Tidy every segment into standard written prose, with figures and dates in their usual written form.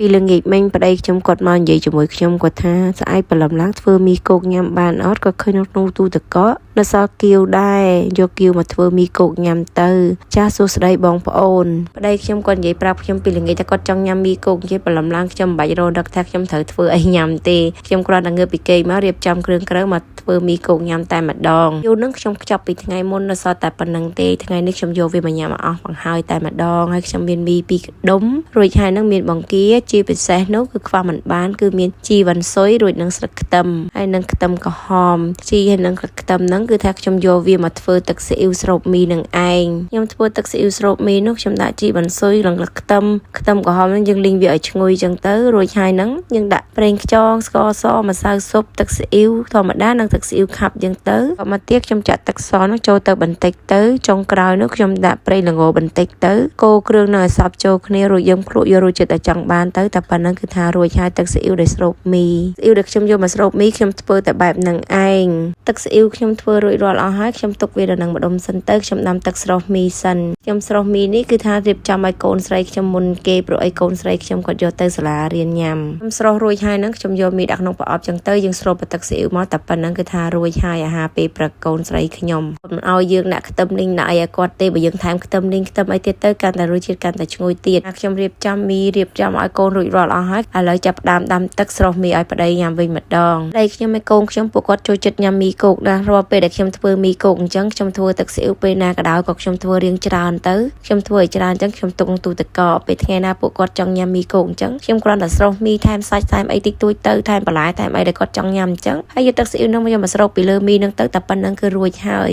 ពីល្ងាចមិញប្តីខ្ញុំគាត់មកនិយាយជាមួយខ្ញុំគាត់ថាស្អែកព្រលឹមឡើងធ្វើមីគោកញ៉ាំបានអត់ក៏ឃើញនៅក្នុងទូទឹកកកនៅសល់គៀវដែរយកគៀវមកធ្វើមីគោកញ៉ាំទៅចាសសួស្តីបងប្អូនប្តីខ្ញុំគាត់និយាយប្រាប់ខ្ញុំពីល្ងាចថាគាត់ចង់ញ៉ាំមីគោកនិយាយព្រលឹមឡើងខ្ញុំមិនបាច់រនឹកថាខ្ញុំត្រូវធ្វើអីញ៉ាំទេខ្ញុំគ្រាន់តែងើបពីគេងមករៀបចំគ្រឿងក្រៅមកធ្វើមីគោកញ៉ាំតែម្ដងយូរនឹងខ្ញុំខ្ចប់ពីថ្ងៃមុននៅសល់តែប៉ុណ្្នឹងទេថ្ងៃនេះខ្ញុំយកវាមកញ៉ាំឲ្យអស់បង្ហើយតែម្ដងហើយខ្ញុំមានមីពីរដុំរួចហើយនឹងមានបង្គាជាពិសេសនោះគឺខ្វះមិនបានគឺមានជីវ៉ាន់ស៊ុយរួចនឹងស្លឹកខ្ទឹមហើយនឹងខ្ទឹមក្រហមជីហើយនឹងខ្ទឹមហ្នឹងគឺថាខ្ញុំយកវាមកធ្វើទឹកស៊ីអ៊ីវស្រូបមីនឹងឯងខ្ញុំធ្វើទឹកស៊ីអ៊ីវស្រូបមីនោះខ្ញុំដាក់ជីវ៉ាន់ស៊ុយនិងខ្ទឹមខ្ទឹមក្រហមហ្នឹងយើងលីងវាឲ្យឈ្ងុយចឹងទៅរួចហើយហ្នឹងយើងដាក់ប្រេងខ្យងស្ករសម្សៅស៊ុបទឹកស៊ីអ៊ីវធម្មតានិងទឹកស៊ីអ៊ីវខាប់ចឹងទៅមកទៀតខ្ញុំចាក់ទឹកសនោះចូលទៅបន្តិចទៅចុងក្រោយនោះខ្ញុំដាក់ប្រេងល្ងបន្តិចទៅកូរគ្រឿងនឹងឲ្យសព្វចូលគ្នារួចយើងភ្លក់យករសជាតិដែលចង់បានទៅតែប៉ុណ្្នឹងគឺថារួចហើយទឹកស៊ីអ៊ីវដែលស្រូបមីស៊ីអ៊ីវដែលខ្ញុំយកមកស្រូបមីខ្ញុំធ្វើតែបែបហ្នឹងឯងទឹកស៊ីអ៊ីវខ្ញុំធ្វើរួចរាល់អស់ហើយខ្ញុំទុកវានៅនឹងម្ដុំសិនទៅខ្ញុំដាំទឹកស្រុះមីសិនខ្ញុំស្រុះមីនេះគឺថារៀបចំឲ្យកូនស្រីខ្ញុំមុនគេព្រោះអីកូនស្រីខ្ញុំគាត់យកទៅសាលារៀនញ៉ាំខ្ញុំស្រុះរួចហើយហ្នឹងខ្ញុំយកមីដាក់ក្នុងប្រអប់ចឹងទៅយើងស្រូបទឹកស៊ីអ៊ីវមកតែប៉ុណ្្នឹងគឺថារួចហើយអាហារពេលព្រឹកកូនស្រីខ្ញុំគាត់មិនឲ្យយើងដាក់ខ្ទឹមនេះដាក់អីឲ្យគាត់ទេបើយើងថែមខ្ទឹមនេះខ្ទឹមអីទៀតទៅកាន់តែរសជាតិកាន់តែឈ្ងុយទៀតខ្ញុំរៀបចំមីរៀបចំឲ្យកូនរួចរាល់អស់ហើយឥឡូវចាប់ផ្ដើមដាំទឹកស្រុះមីឲ្យប្តីញ៉ាំវិញម្ដងប្តីខ្ញុំឲ្យកូនខ្ញុំពួកគាត់ចូលចិត្តញ៉ាំមីគោកណាស់រាល់ពេលដែលខ្ញុំធ្វើមីគោកអញ្ចឹងខ្ញុំធ្វើទឹកស៊ីអ៊ីវពេលណាក៏ដោយក៏ខ្ញុំធ្វើរៀងច្រើនទៅខ្ញុំធ្វើឲ្យច្រើនអញ្ចឹងខ្ញុំទុកក្នុងទូទឹកកកពេលថ្ងៃណាពួកគាត់ចង់ញ៉ាំមីគោកអញ្ចឹងខ្ញុំគ្រាន់តែស្រុះមីថែមសាច់ថែមអីតិចតួចទៅថែមបន្លែថែមអីដែលគាត់ចង់ញ៉ាំអញ្ចឹងហើយយកទឹកស៊ីអ៊ីវនោះមកយកមកស្រូបពីលើមីនឹងទៅតែប៉ុណ្្នឹងគឺរួចហើយ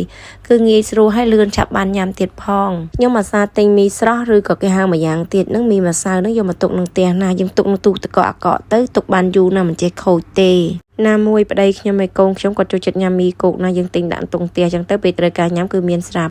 គឺងាយស្រួលហើយលឿនឆាប់បានញ៉ាំទៀតផងខ្ញុំអាសាទិញមីស្រស់ឬក៏គេហៅម្យ៉ាងទៀតនឹងមីម្សៅនឹងយកមកទុកក្នុងផ្ទះណាយើងទុកក្នុងទូទឹកកកអាកក់ទៅទុកបានយូរណាស់មិនចេះខូចទេណាមួយប្តីខ្ញុំឲ្យកូនខ្ញុំគាត់ចូលចិត្តញ៉ាំមីគោកណាយើងទិញដាក់ទុកផ្ទះអញ្ចឹងទៅពេលត្រូវការញ៉ាំគឺមានស្រាប់។